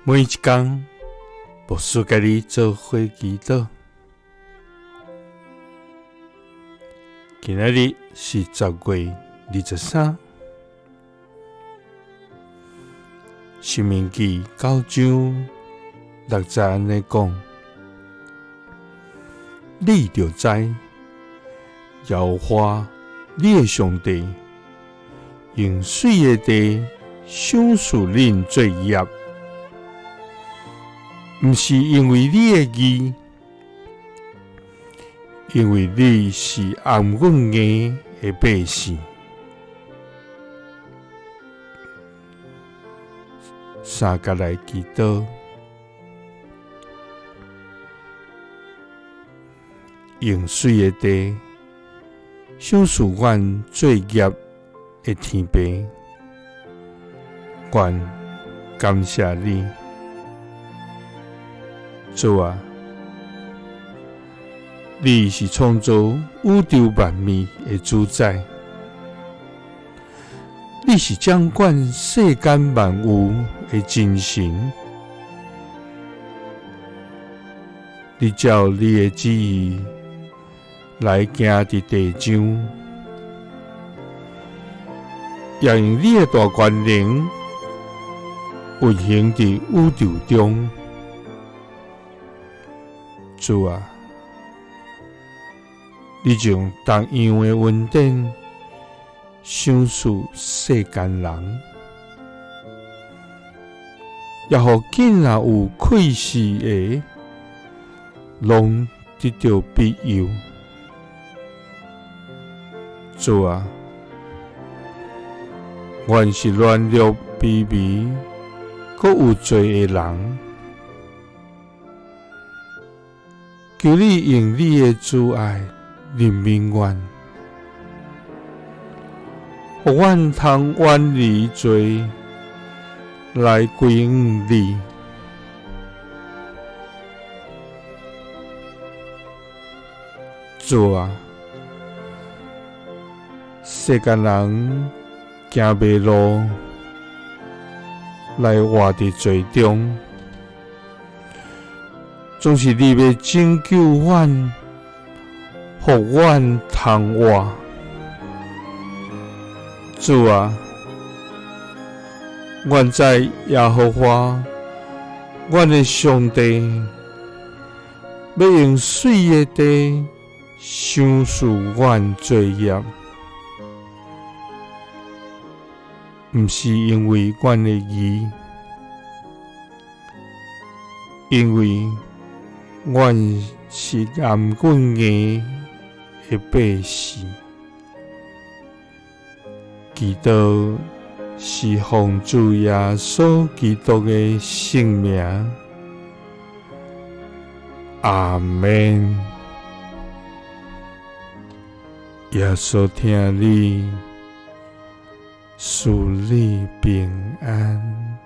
每一工，牧师佮你做伙祈祷。今仔日是10月23，申命记9章6节按呢讲：你著知，耶和华你的上帝用水的地赏赐恁做业，毋是因为你的义，因为你是頷頸硬的百姓。三角来祈祷，用水的地赏赐阮做业的天父，阮感谢你，主啊，你是创造宇宙万物的主宰，你是掌管世间万有的真神，你照你的旨意来行佇地上，也用你的大权能运行佇宇宙中。主啊，你将同样的恩典赏赐世间人，也予囝仔有气势的，拢得著庇佑。主啊，阮是软弱卑微、阁有罪的人，求你用你的慈爱怜悯阮，予阮通远离罪，来归向你。主啊，世间人行迷路，来活伫罪中，总是你欲拯救阮，予阮通活。主啊，阮知耶和华，阮的上帝，欲用水的地赏赐阮做业，毋是因为阮的义，因为阮是頷頸硬的百姓。祈祷是奉主耶稣基督的圣名，阿们。耶稣疼你，赐你平安。